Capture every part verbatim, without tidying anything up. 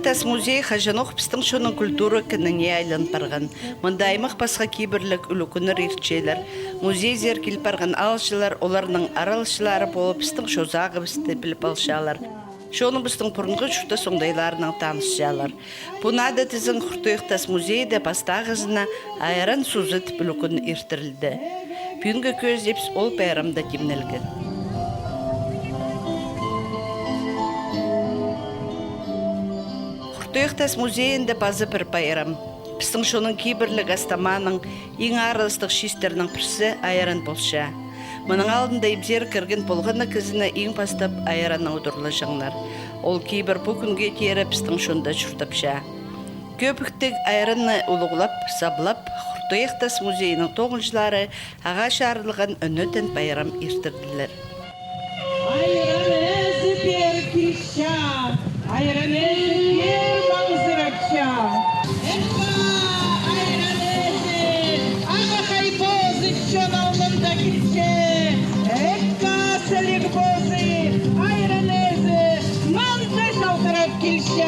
Тас музей хаҷанох пістің чонның культура кініне айлан парған. Мында аймах-пасха кибірліг ӱлӱкӱннер иртчелер. Музейзер кил парған аалҷылар оларның араласчылары полып, пістің чозағыбысты піліп алчалар. Чоныбыстың пурунғы чуртас оңдайларынаң танысчалар. Пу наада тізең Хуртуях тас музейде пастағызына айран сузы тіп ӱлӱкӱн иртірілді. Пӱӱнгі кӧзідібіс ол пайрамда тимнелген. Хуртуях тас музейінде паза пір пайрам. Пістің чонның кибірліг ас-тамааның иң аарылыстығ чиистернің пірсі айран полча. Мының алнында ибзер кірген полған на кізіні иң пастап айраннаң удурлаҷаңнар. Ол кибір пу кӱнге теере пістің чонда чуртапча. Кӧбіктіг айранны улуғлап, саблап, Хуртуях тас музейінің тоғынҷылары ағаа чарылған ӧнетін пайрам иртірділер. Айран ээзі пеер килче, айран ээзі пеер маңзырапча. Экка, айран ээзі, ағаа хай позы чон алнында килче. Экка, сіліг позы, айран ээзі, маңзы чалтырап килче.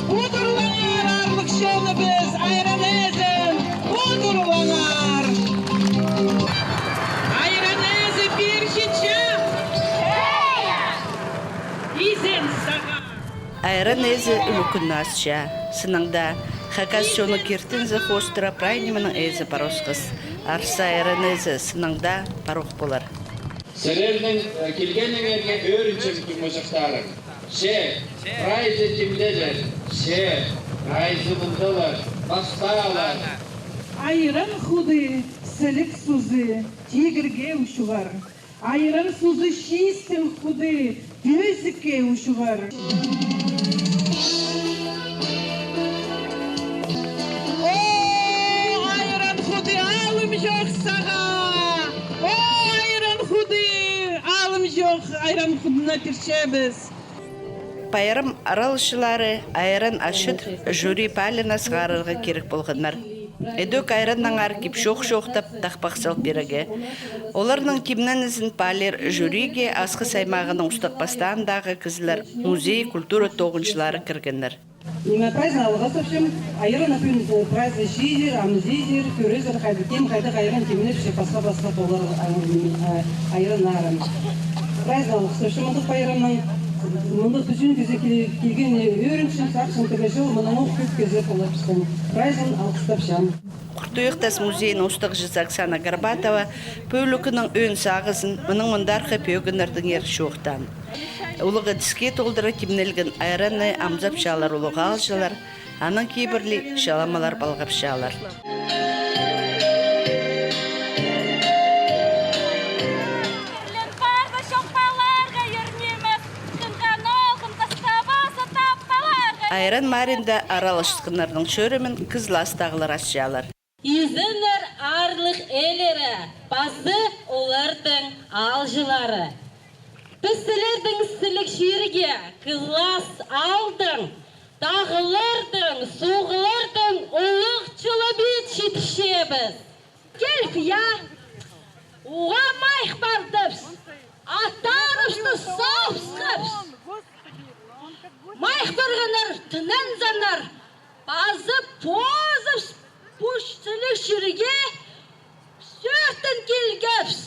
Удурлаңар, аарлығ чоныбыс, айран ээзін удурлаңар. Айран ээзі пеер читче. Изен сағаа. Айран ээзі ӱлӱкӱнні асча. Сыннаң даа, хакас чонның киртінізі хоостыра прай нименің ээзі парох хыс. Арса айран ээзі сыннаң даа парох полар. Сірернің, э, килгеніңерге ӧрінчем, тумаҷахтарым. Че, прайзы тимнелер, че, прайзы мындалар, пастаалар. Айран худи сіліг сузы тигірге учуғар. Айран сузы чиистің худи пӧзікке учуғар. О, айран худи, алым чох сағаа! О, айран худи, алым чох, айран худына пирчебіс. Пайрам араласчылары айран асчатып, жюри паалирына сығарарға кирек полғаннар. Ідӧк айраннаңар кип-чоох чоохтап, тахпах сал пирерге. Оларның тимненізін паалир жюриге Асхыс аймағының устағ-пастаандағы кізілер, музей, культура тоғынҷылары кіргеннер. Ниме, прайзын алғыстапчам, айран апин, э, прайзы чиизер, ам изер, кӧрерзер, хайди, кем хайдағ айран тимнепче, пасха-пасха полар, а, а, айраннарын. Прайзын алғыстапчам мындағ пайрамнаң, мындағ пӱзін кізі кил-, килгеніне ӧрінчем, сағынчам, килер чыл мынаң ох кӧп кізі полар пістің. Прайзын алғыстапчам. Хуртуях тас музейінің устағҷызы Оксана Горбатова пу ӱлӱкӱннің ӧӧн сағызын мының мындархы пӧгіннердеңер чоохтаан. Улуғ ідіске толдыра тимнелген айранны амзапчалар улуғ аалҷылар, анаң кибірли чаламалар палғапчалар. Айран маринда араласчатханнарның чӧрімін кізі-ластағылар асчалар. Изеннер, аарлығ ээлері, пазы олардың аалҷылары. Піс сілернің сіліг чирге Кызлас аалдаң тағлардаң, суғлардаң улуғ чылым ит читірчебіс. Киліп, я, уғаа майых пардыбыс, аттарыбысты сабысхабыс. Майых парғаннар тынанзыннар, пазы позыбыс пу сіліг чирге сӧӧртін килгебіс.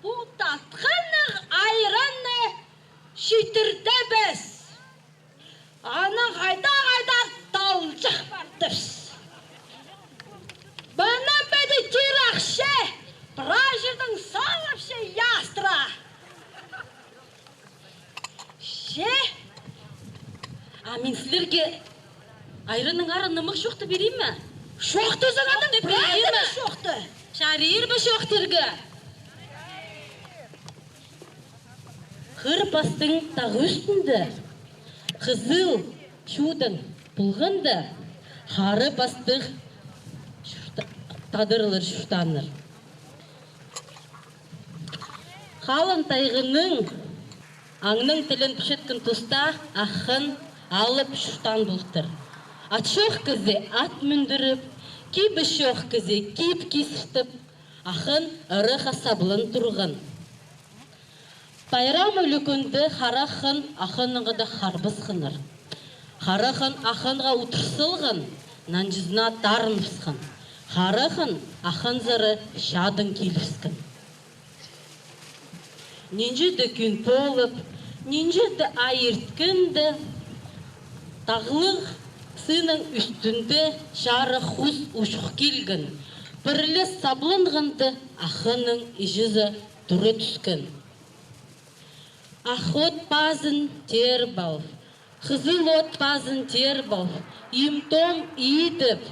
Пу татханнығ айранны читіртебіс. Анаң хайда-хайда талҷых пардыбыс. Мыннаң піди тирахча, прай чирдең салыпча ястыра. Че? А мин сілерге айранның арын нымах чоохтап пирим ме? Чоохтазаң, анаң прайзын чоохта. Чарир ба чоохтирға? Хыр пастың тағ ӱстӱнде хызыл чудаң полғанда, хара пастығ чурта-, тадарлар чуртааннар. Халан тайғаның аңнаң тіленіп чатхан туста аххан алып чуртаан полтыр. Ат чох кізі ат мӱндіріп, кибі чох кізі кип кизіртіп, аххан ырахха саблан турған. Пайрам ӱлӱкӱнде хара аххан ахханнаң хада харбасханнар. Харахан аханға утыр салған, нанҷызына тарыныбысхан. Харахан аханзар чадаң килібіскен. Нинҷе-де кӱн полып, нинҷе-де ай ирткенде, тағлығ сынның ӱстӱнде чарых хус учух килген. Пір ле сабланғанда, аханның іҷезі тура тӱскен. Ах от пазын теріп ал, хызыл от пазын теріп ал, им-том идіп,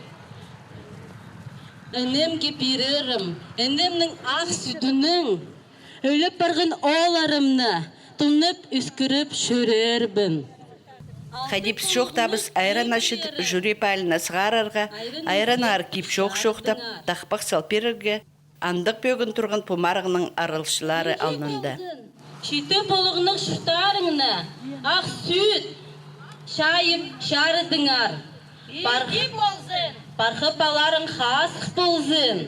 інемге пирерім, інемнің ах сӱдінең ӧліп парған оолларымны тынып, ӧскіріп чӧрербін. Хайди піс чоохтаабыс айран ачыдып, чӱрек палына сығарарға, айраннаңар кип-чоох чоохтап, тахпах сал пирерге, андағ пӧгін турған пу марығның араласчылары алнында. Читі полығнығ чурттарыңны ах сӱт чайып чарыдыңар. Пар-, иди ползын. Пархы палаларың хазых ползын.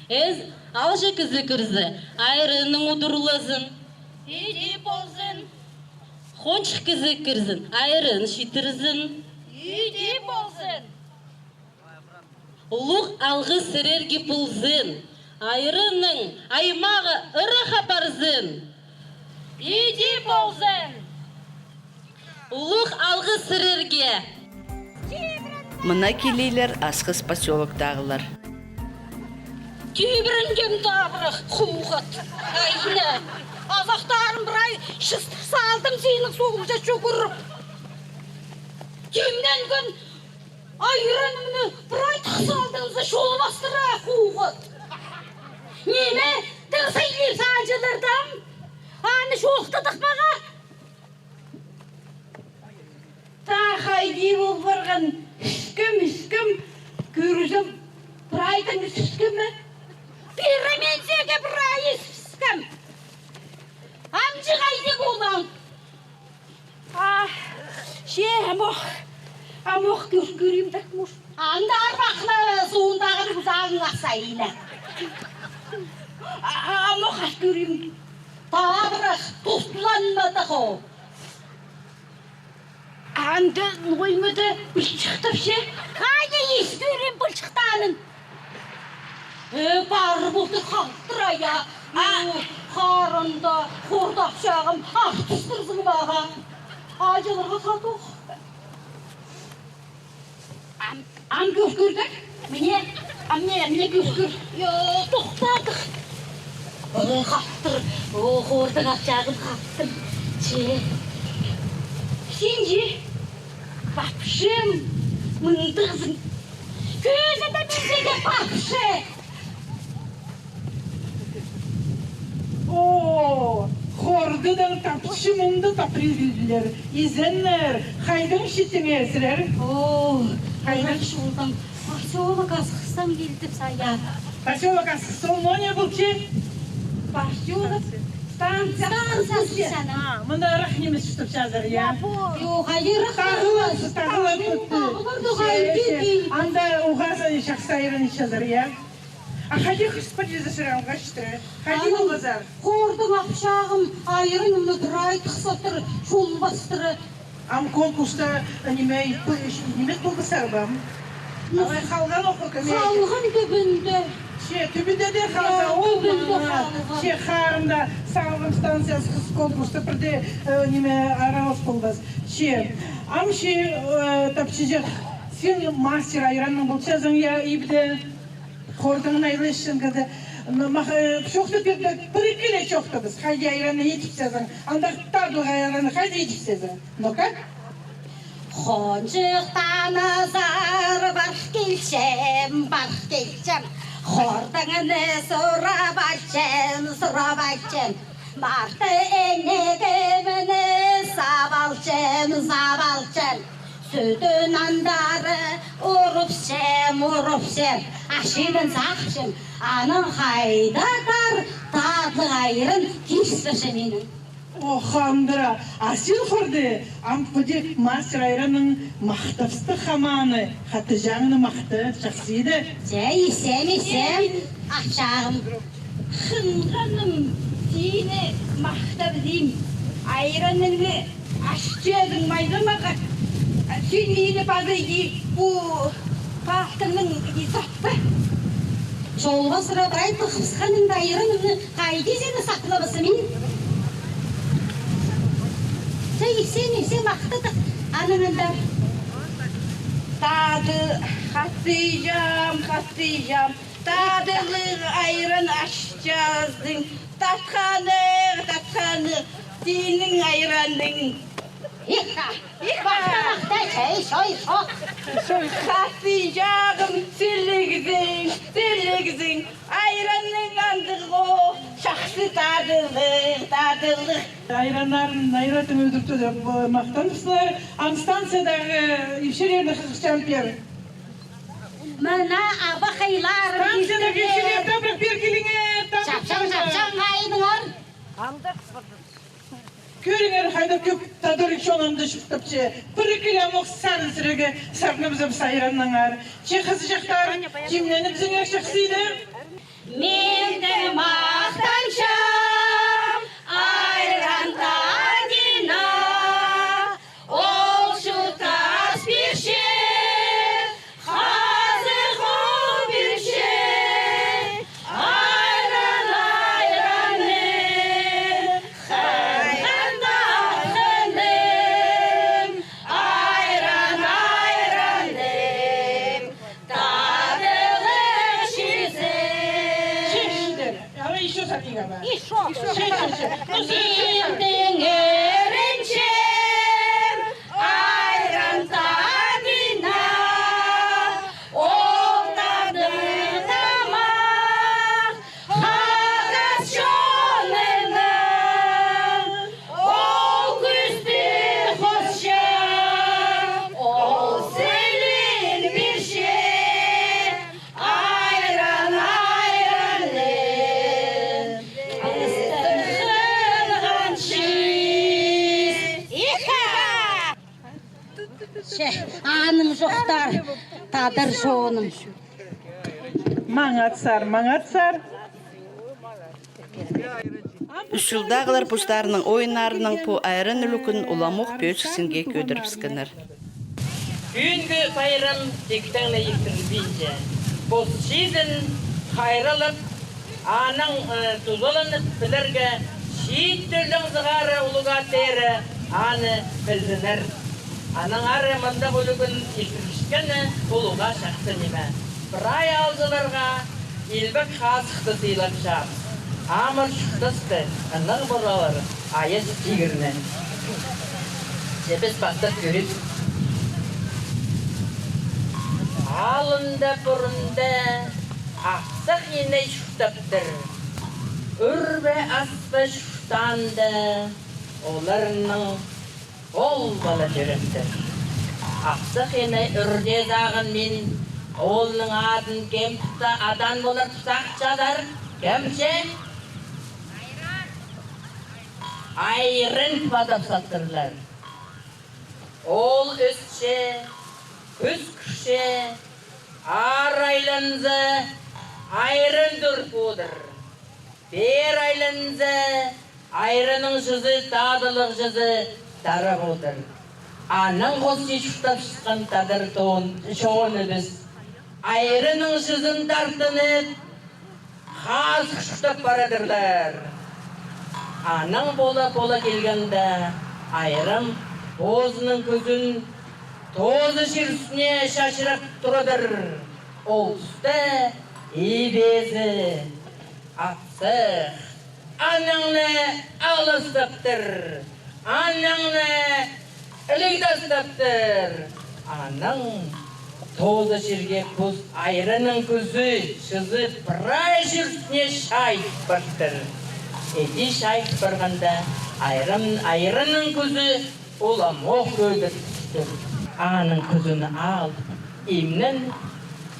Ис алҷа кізі кірзе, айранның удурлазын. Иди ползын. Хонҷых кізі кірзін, айран читірзін. Иди ползын. Улуғ алғыс сірерге ползын, айранның аймағы ырахха парзын. Иди ползын. Улуғ алғыс сірерге. Мына килейлер Асхыс посёлоктағылар. Тибіренген табырах, хууғат. Айна, азахтарым прай чыстап салдым синің суғыңҷа чӱгӱріп. Тимненген айранымны прай тых салдыңза, чол пастыра, хууғат. Ниме, тың сыйлип салҷылардан? Аны чоохтадых мағаа. Та хайди пол парған, іскем, іскем, кӧрзем, прай тың іскем ме? Пирмензеге прай іскем. Амҷы хайди полаң? А, че, амох, амох кӧр-, кӧрім тек муш. Анда арбахны суундағы узағыңа сайла. А, амох ат кӧрім. Табырах тусланмады хо. Анда ноймада пылчыхтапча. Хайда ис кӧрім пылчыхтаанын? Э, пар полтыр халтыр ая. А, харында хордапчағым, артыстырзың мағаа. Аҷыларға хатох. Ам, ам кӧр кӧрдік. Міне, ам не, міне кӧр кӧр. Йо, тохтадых. О, халтыр. О, хордың апчағын хаптым. Че. Син че. Папчам, мындағзың. Кӧзідімізеге папча. О, хордыдаң тапча мында тапча килділер. Изеннер, хайдаң читтіңер сірер? О, хайдаң? Чолдаң. Посёлок Асхыстаң килдім сая. Посёлок Асхыстаң, но не полча? Посёлок. Станция. Станция. А, мында ырах нимес чуртапчазар, я? Йо, хайдағ. Тағылып, тағылып. Анда уғаа чахсы айран итчезер, я? А хайди хыс пар чізе сірер, алғаш тіре. Хайди полғазар. Хордың апчағым, айранымны прай тых салтыр, чол пастыра. Ам конкурста ниме, ниме полбассар ба? Алай халған ох, кӧмей. Халған тӱбінде. Че, тӱбінде дее халза, ол тӱбінде халған. Че, харында салған станция Асхыс конкурста пір дее, э, ниме, аралас полбас. Че, ам че, э, тапчазах, син мастер айранның полчазың, я, ибде. Хордың айласчаң кізі. Ну, мах-, э, чоохтап пирдек, пір-ікі ле чоохтабыс. Хайди айранны итіпчезің, андағ татлығ айранны хайди итіпчезің. Ну-ка. Хонҷыхтаң азар парып килчем, парып килчем. Хордыңны сурап алчам, сурап алчам. Марты інегімні саап алчам, саап алчам. Сӱдін андары урупчам, урупчам. Ачыдын сахчам, анаң хайда тар татлығ айран кис парча минің. О, хандыра, а син хорды, ам піди мастер айранның махтабыстығ хаманы, хатыҷаңны махта, чахсы иді. Че, исем, исем, апчағым. Хынғаным, сині махтабызим. Айраныңны Аш чӧзің майзамарға, син мині паза и пу палтыңның и сатты. Чолға сыра прай тыхыбысханыңда айранны хайди сені сахлабаза мин. Сен, сен, сен махтадых, анаң анда. Тады хатыҷам, хатыҷам. Тадығлығ айран аш чӧзің, татханығ, татханығ, синің айраның. Иха, иха. Махта, махта, чай, чай, чох. Хатыҷағым, сілігзің, сілігзің, айранның андығы, чахсы тадығлығ, тадығлығ. Айраннарын, айраттың ӧдіртіп, э, махтаныбысханнар, ам станциядағы ипчілерні хығырчам пеер. Мына абахайларым. Станцияда киртіре. Киртіре, табырах пеер киліңер, табырах. Чапчаң, чапчаң, хайдыңар. Кӧріңер, хайда кӧп тадар чонымны чуртапча. Пір-ікі ле ам ох сарын сірерге сарнабызам айраннаңар. Че, хызыҷахтар, тимненібізіңер чахсы иді. Мин дее махтанчам айран тадына. Ол чуртас пирче, хазых ол пирче, айран, айраным, хынған тахханым, айран, айраным, тадығлығ чизім. Чиңнер. Давай ещё сатиға ба. Ещё. Че, че, че. Ну, че, че, че. Мин дее ӧрінчем айран тадына, ол тадығ тамах хакас чонына. Ол кӱсті хосча, ол сіліг пирче, айран, айран, пістің хынған чиис. Иха! Че, аның чохтар, тадар чоным. Маңат сар, маңат сар. Ӱс чылдағылар постарының ойыннарынаң пу айран ӱлӱкӱн уламох пӧзік синге кӧдірібіскеннер. Пӱӱнгі пайрам тиктең ле иртірілбинче. Пос чиизін хайраллап, анаң, э, тузаланып пілерге, чиит тӧлдең сығара улуғ теере аны пілзіннер. Аннаңар мындағ ӱлӱкӱн иртірібіскені улуғ чахсы ниме. Прай аалҷыларға илбек хазыхты сыйлапчам. Амыр чуртасты, ынағ пулалар, айас тигірні. Че піс пастап кӧрейік. Алында-пурында Ахсах Иней чуртаптыр. Ӱр бе, ас па чуртаанда, оларның пол пала тӧрептір. Ахсах Иней ӱр дее сағын мин, оолның адын кем тутса, адаан полар тіп сағынчазар, кем че? Айран тіп адап салтырлар. Оол ӧсче, кӱскірче, аар айланза, айран тӧріп одыр. Пеер айланза, айранның чызы, тадылығ чызы тарап одыр. Анаң хости чуртапчатхан тадар тоон чоныбыс айранның чызын тартынып, хазых чуртап парадырлар. Анаң пола-пола килгенде, айран позының кӱзін тооза чир ӱстӱне чачырап турадыр. Ол туста ибезі Ахсах анаң на аластаптыр, анаң на іліг тастаптыр. Анаң тооза чирге пос айранның кӱзі, чызы прай чир ӱстӱне чайып партыр. Іди чайып парғанда, айран, айранның кӱзі уламох кӧдір тӱстір. Аның кӱзін алып, имнен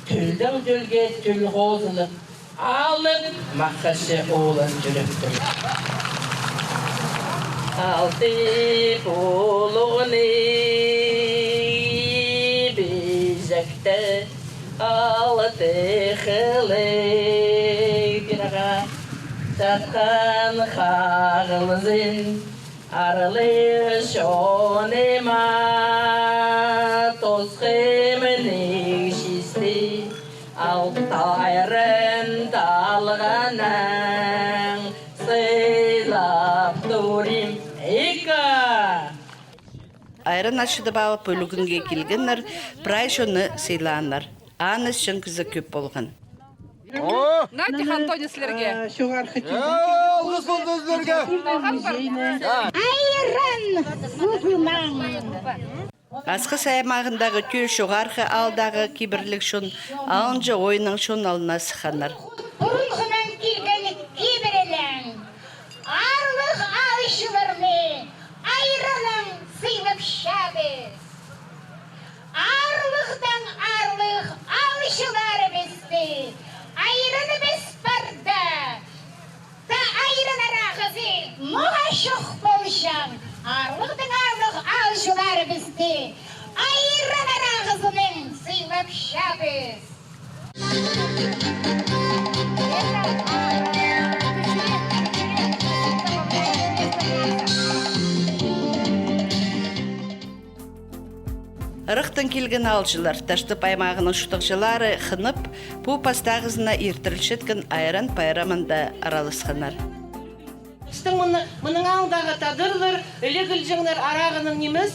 тӧлдең тӧлге тӧл хозылып, алып, махачы ооллар чӧрептір. Алты пулуғны пиҷекте алты хылығ пирға чатхан хағылызын Аарлығ чоныма тосхам ниме чисті, алыптығ айран талғаннаң сыйлап турим. Ікі. Айран ачыдып алып, ӱлӱкӱнге килгеннер прай чонны сыйлааннар. Аан ісчең кізі кӧп полған. О! Надя Антония сілерге. Э, алғыс ползын сілерге. Айран сығымаң. Асхыс аймағындағы Тӧӧ Чоғархы аалдағы кибірліг чон алынҷа ойыннаң чон алнына сыхханнар. Пурунғынаң килген кибірілең аарлығ аалҷыларны айраннаң сыйлапчабыс. Аарлығдаң аарлығ аалҷыларыбысты айраныбыс парда. Та айран арағызы ноға чох полҷаң, аарлығдаң аарлығ аалҷыларыбысты айран арағызынаң сыйлапчабыс. Ырахтаң килген аалҷылар, Таштып аймағының чуртағҷылары хынып, пу пастағызына иртірілчеткен айран пайрамында араласханнар. Пістің мыны-, мының алнындағы тадарлар іле килҷеңнер арағынаң нимес,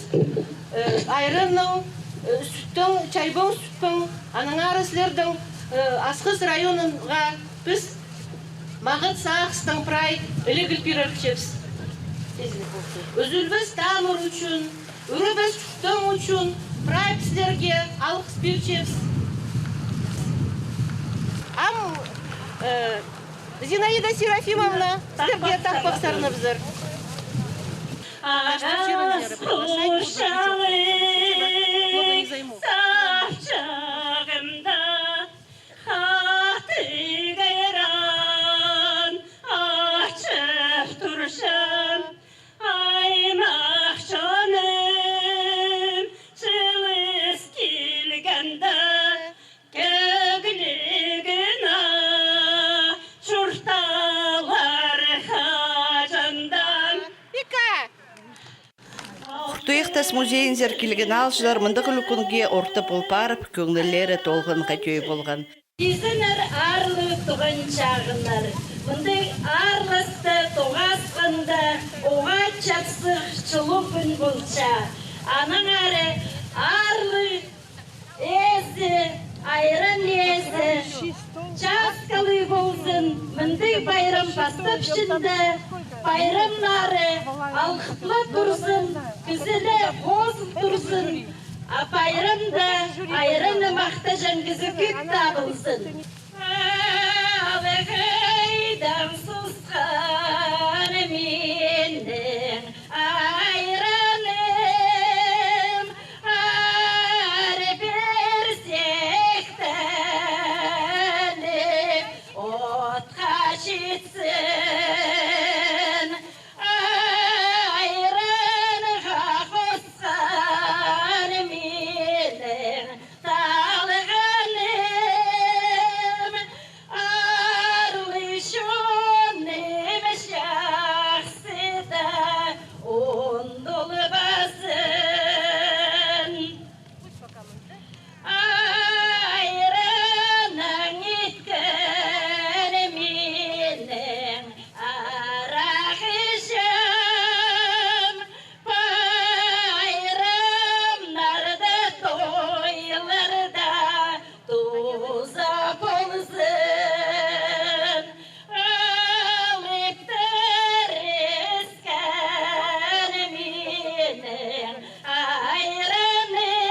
э, айраннаң, э, сӱттең, чайбаң сӱттең, аннаңар сірернің, э, Асхыс районынға піс мағат сағыстаң прай іле кил пирерчебіс. Ӱзӱлбес тамыр ӱчӱн, ӱребес чуртаң ӱчӱн прай сірерге алғыс пирчебіс. Ам, э, Зинаида Серафимовна, сірерге тахпах сарнабызар. Ағас хурчалығ сапчағымда хатығ айран ачып турчам, аймах чоным чылыс килгенде, кӧгліг на чурталар хаҷандаң. Хуртуях тас музейінзер килген аалҷылар мындағ ӱлӱкӱнге орта пол парып, кӧңнілері толғанға тӧӧй полған. Изеннер, аарлығ туған чағыннар, мындағ аарласта тоғасханда, уғаа чапсых чылығ кӱн полча. Аннаңар аарлығ ээзі, айран ээзі часкалығ ползын, мындағ пайрам пастапчатханда, пайрамнары алыхтап турзын, кізілер хозыл турзын, а пайрамда айранны махтаҷаң кізі кӧп табылзын. Алғыдаң сусхан минің айраным, аар пирзек, тіліп отха читсін. Айранға хосхан минің талғаным, аарлығ чоным чахсы даа ундулбазын. Айраннаң иткен минің арағ іҷем, пайрамнарда, тойларда туза ползын. Алып тірескен минің айраным,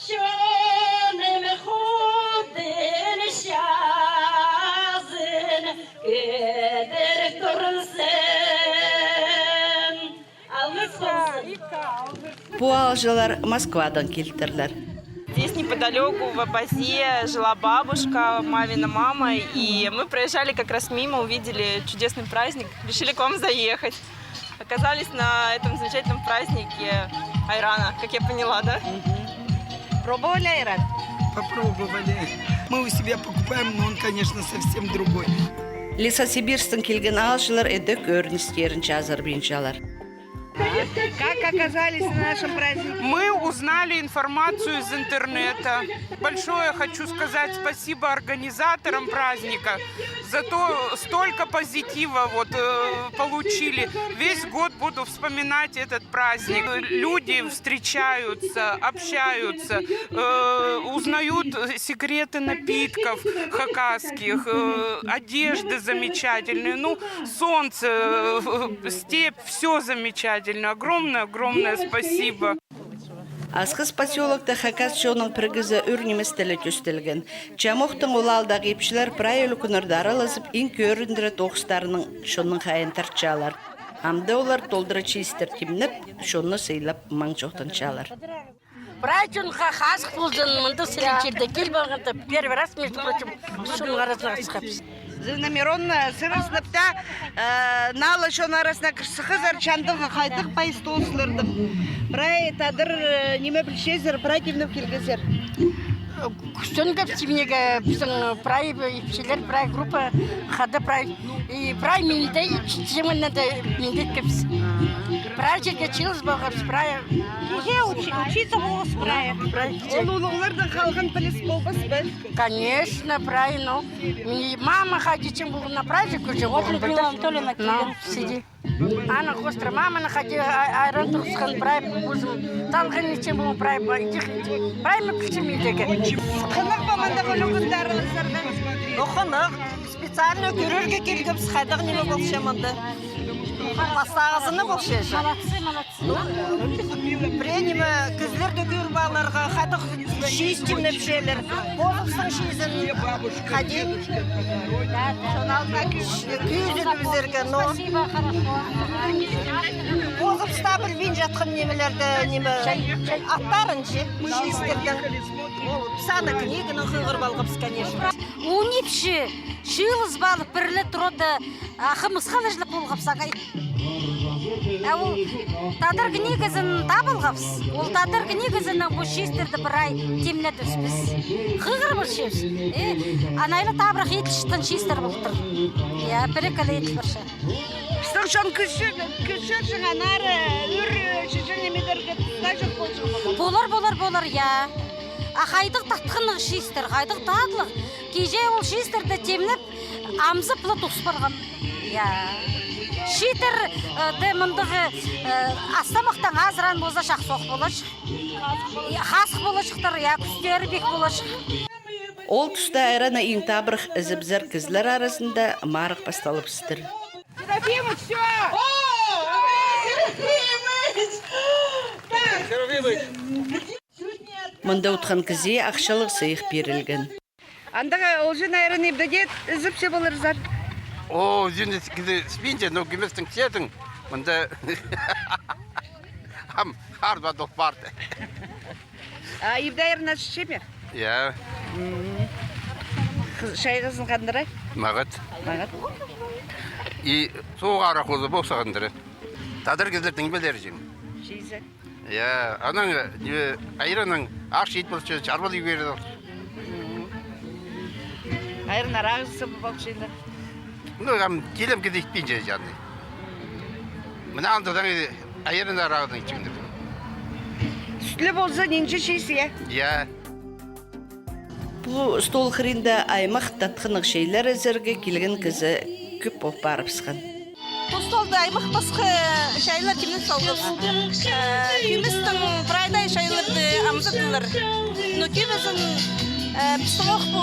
чоным худын чазын кӧдір турзын. Алғыс ползын. Пу аалҷылар Москвадаң килтірлер. Здесь неподалёку, в Абазе, жила бабушка, мамина мама, и мы проезжали как раз мимо, увидели чудесный праздник, решили к вам заехать. Оказались на этом замечательном празднике айрана, как я поняла, да? Мгм. Пробовали айран? Попробовали. Мы у себя покупаем, но он, конечно, совсем другой. Лесосибирсктің килген аалҷылар ідӧк ӧріністерін чазырбинчалар. Как оказались на нашем празднике? Мы узнали информацию из интернета. Большое хочу сказать спасибо организаторам праздника. Зато столько позитива вот, э, получили. Весь год буду вспоминать этот праздник. Люди встречаются, общаются, э, узнают секреты напитков хакасских, э, одежды замечательные. Ну, солнце, э, степь, всё замечательно. Огромное, огромное спасибо. Асхыс посёлокта хакас чонның пір кізі ӱр ниместе ле тӧстелген. Чамохтың ол аалдағы ипчілер прай ӱлӱкӱннерде аралазып, иң кӧріндіре тоғыстарының чонның хайиин тартчалар. Амды олар толдыра чиистер тимнеп, чонны сыйлап, маң чоохтанчалар. Прай чон ха-, хазых ползын, мындағ сірер чирде кил парғанда, первый раз, между прочим, піс чонның аразына хазыхпыс. Закономерно сірер сынап та, э, наа ла чон аразына кір сыххазар, чандығы хайдағ пайыс тоғыс сірернің. Прай тадар, э, ниме пілчезер, прай тимнеп килгезер. Кӱстенгебіс тимнирге, пістің прай ипчілер, прай группа, хада прай. И прай минде, ипчі тимнирге минде иткебіс. Прай чирге чыылыс полғабыс, прай. Киҷе учи-, учиться полғабыс прай. Прай киҷе. Ол улуғларның халғын піліс полбас па? Конечно, прай, ну. Мин мама хайди чӧрген полған на праздник уже. Вот полған Людмила Анатольевна. Ну, килген. Сиди. Ана хостыра маманы хайди а-, айран турғысхан прай позым. Талған итчең полған прай ба, идік итчең. Прай ма кӱлчем идеге. Хынығ ба мында ӱлӱкӱнде араласарға? Ну, хынығ. Специально кӧрерге килгебіс, хайдағ ниме полча мында. Пастағызына полча. Молодцы, молодцы. Ну, пірее ниме, кізілерді кӧріп аларға, хайдағ чиис тимнепчелер. Позыбыстың чиизін хайди. Кӧзідібізерге, но. Позыбыста пілбин чатхан нимелерді, ниме, аттарын чи, чиистернің. Ол саны книганы хығырып алғабыс, конечно. Унипчі, чыылыс палып, пірле турада, а, хымысхал іҷілеп полғабыс ағаа. А ол тадар книгазын таап алғабыс. Ол тадар книгазынаң пу чиистерді прай тимнедібіс піс. Хығырыбысчабыс. Э, анай ла табырах иділчеткен чиистер полтыр. Я, пірее кізі иділ парча. Пістің чон кӱсче, кӱсче чыған ары, ӱр, чіҷең нимелерге туза чох полҷаң полар. Полар, полар, полар, я. А хайдағ татхынығ чиистер, хайдағ татлығ. Киҷе ол чиистерді тимнеп, амзып ла тус парған. Я. Чииттер, э, де мындағ, э, ас-тамахтаң азыраан полза, чахсы ох поларҷых. Я, хазых поларҷыхтар, я, кӱстері пик поларҷых. Ол туста айраны иң табырах ізібізер кізілер аразында марығ пасталыбыстыр. Серафимыч, всё! О! Серафимыч! Мында утхан кізее ахчалығ сыйых пирілген. Андағ олҷын айран ибде дее ізіпче поларзар. О, ӱзӱн кізі іспинче, но кӧместең сидең, мында ам хар ба дох парды. А ибде айран ас ісче ме? Я. М. Хыз-, чайғызын хандыра? Мағат. Мағат. И суғ ара хозы полса хандыра. Тадар кізілернің пілерҷең. Чиизі. Я, анаң, э, айраннаң ах чиит полча, чарбал ӱгереді. М. Айран арағызы полча. Ну, ам килем кізі итпинче чаны. Мына андағ айран арағызын итчеңнер. Сӱтлі полза, нинҷе чиис, я? Я. Пу стол хыринда аймах татхынығ чайлар ізерге килген кізі кӧп пол парыбысхан. Пу столда аймах пасха чайлар тимнеп салғабыс. Э, кӧместең прайда чайларды амзадылар. Но кӧбізін, э, пістің ох пу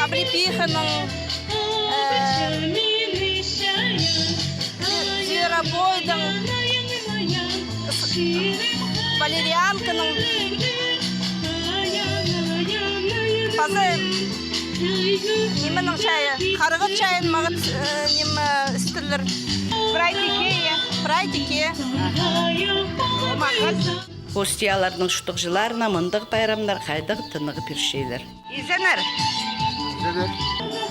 облепиханың, э, зверобойдың, с-, валерьянканың, паза нименің чайы, харағат чайын мағат, э, ниме, істілер. Прай тике, я. Прай тике. Мағат. Гостьяларның чуртағҷыларына мындағ пайрамнар хайдағ тынағ пирчелер. Изеннер. Изеннер.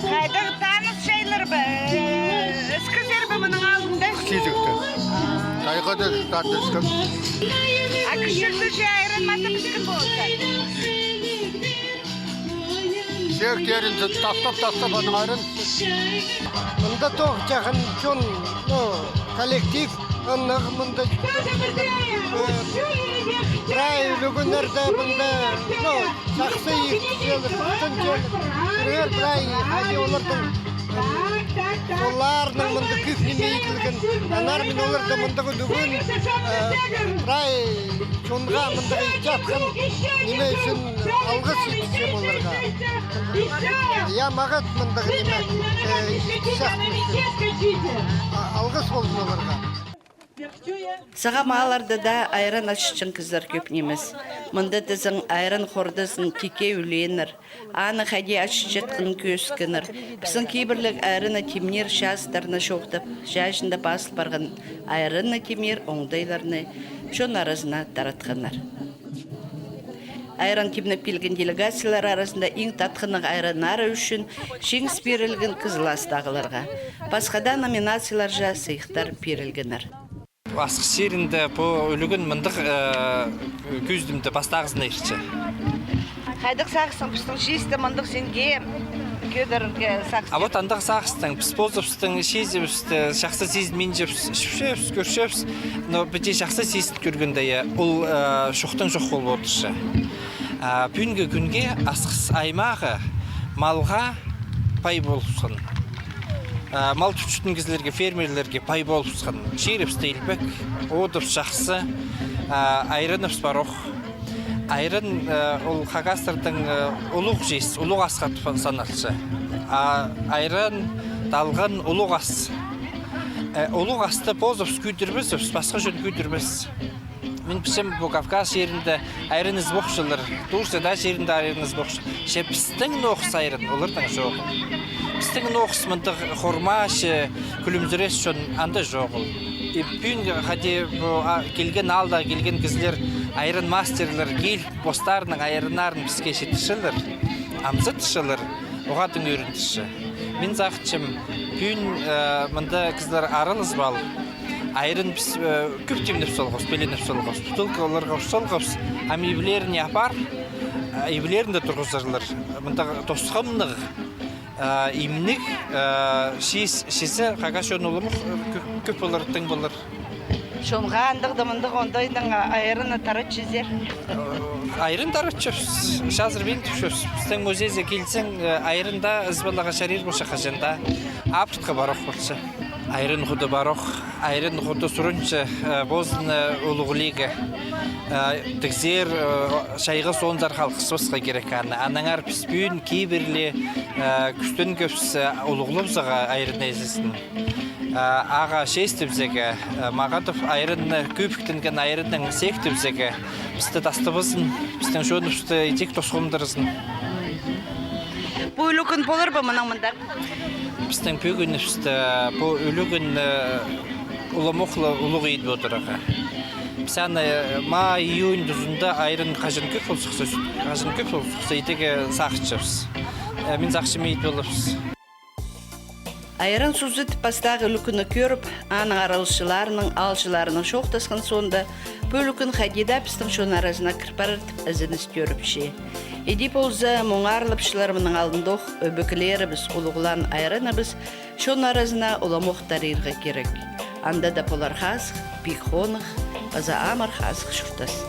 Хайдағ таныс чайлар ба? Э, іскезер бе мының алнында? Кизікті. Тайғада тартысхан. А кічігде че айран матап іскен полза? Чиектерін тастап-тастап, анаң айран. Мында тоғынҷаң чон, ну, коллектив, ынағ мында, э, прай ӱлӱкӱннерде мында, ну, чахсы иртчелер, иртчелер. Пірер прай хайди оларның, м, солларының мында кӧп ниме иділген. Аннаңар мин оларда мындағ ӱлӱкӱн, э, прай чонға мындағ итчатхан ниме ӱчӱн алғыс итчем оларға. Я, мағат мындағ ниме, э, итчатхан ӱчӱн. А, алғыс ползын оларға. Сағам аалларда даа айран ачытчаң кізілер кӧп нимес. Мында тізең айран хордазын тикке ӱлееннер. Аны хайди ачытчатханын кӧзіткеннер. Пістің кибірліг айранны тимнир чазыттарына чоохтап, чаҷында пазыл парған айранны тимнир оңдайларны чон аразына таратханнар. Айран тимнеп килген делегациялар аразында иң татхыннығ айраннары ӱчӱн чиңіс пирілген Кызыластағыларға. Пасха даа номинацияларҷа сыйыхтар пирілгеннер. Асхыс чирінде пу ӱлӱкӱн мындағ, э, кӧзідімде пастағызын иртче. Хайдағ сағыстаң пістің чиисті мындағ синге кӧдірерге сағыс? А вот андағ сағыстаң, піс позыбыстың чиизібісті чахсы сизінминчебіс, чіпчебіс, кӧрчебіс, но піди чахсы сизін кӧргенде, я, ол, э, чохтаң чох полып одырча. А пӱӱнгі кӱнге Асхыс аймағы малға пай полыбысхан. А, мал тутчатхан кізілерге, фермерлерге пай полыбысхан. Чирібіс тее илбек, одыбыс чахсы, а, айраныбыс парох. Айран, а, ол хакастарның, а, улуғ чиис, улуғ асха тіп саналча. А айран, талған, улуғ ас. Э, улуғ асты позыбыс кӧдірбеспіс, пасха чон кӧдірбес. Мин пілчем, пу Кавказ чирінде айран ізбохчалар, Турцияда чирінде айран ізбохча. Че пістің ноғыс айран олардаң чоғыл. Пістің ноғыс мындағ хормаҷы, кӱлімзірес чон анда чоғыл. И пӱӱн хайди пу, а, килген аалда килген кізілер, айран мастерлер киліп, постарының айраннарын піске читірчелер, амзытчалар, оғаа тың ӧріндірче. Мин сағынчам, пӱӱн, э, мында кізілер араласып ал. Айран піс, э, кӧп тимнеп салғабыс, пеленеп салғабыс. Бутылкаларға ӱр салғабыс, ам ибілеріне апар, э, ибілерінде турғызарлар. Мындағ тосхамнығ, э, имнег, э, чиис, чиизі хакас чон улам ох, э, кӧ-, кӧп полар, тың полар. Чонға андағ даа мындағ оңдайнаң айранны таратчазар? Айран таратчабыс, чазыр пеен тіпчебіс. Пістің музейзер килзең, э, айран даа ізіп аларға чарир полча, хаҷан даа. Апартха парох полча. Айран худы парох, айран худы сурынча, э, позын, э, улуғлирға. Э, тігзер, э, чайғы соонзар халғысыбысха кирек аны. Аннаңар піс пӱӱн кибірлі, э, кӱстенгебіс, э, улуғлабызарға айран ээзізін. Э, ағаа честібізерге, э, мағат тіп айранны, кӧбіктенген айранның сеектібізерге, пісті тастабазын, пістің чоныбысты идӧк тосхамдыразын. Пу ӱлӱкӱн полар ба мынаң мындар? Пістің пӱӱн пісті пу ӱлӱкӱн, э, уламох ла улуғ идіп одырарға. Піс аны, э, май, июнь тузында айран хаҷан кӧп полза, хаҷан кӧп полза, идерге сағынчабыс. Э, мин сағынчам, идіп аларбыс. Айран сузы тіп пастағы ӱлӱкӱнні кӧріп, аның араласчыларының, аалҷыларының чоохтасхан соонда, пу ӱлӱкӱн хайди даа пістің чон аразына кір парар тіп ізеніс тӧріпче. Иди полза, муң аарлапчылар, мының алнында ох ӧбекелерібіс, улуғлаан айраныбыс чон аразына уламох тарирға кирек. Анда даа полар хазых, пик хонығ, паза амыр хазых чуртас.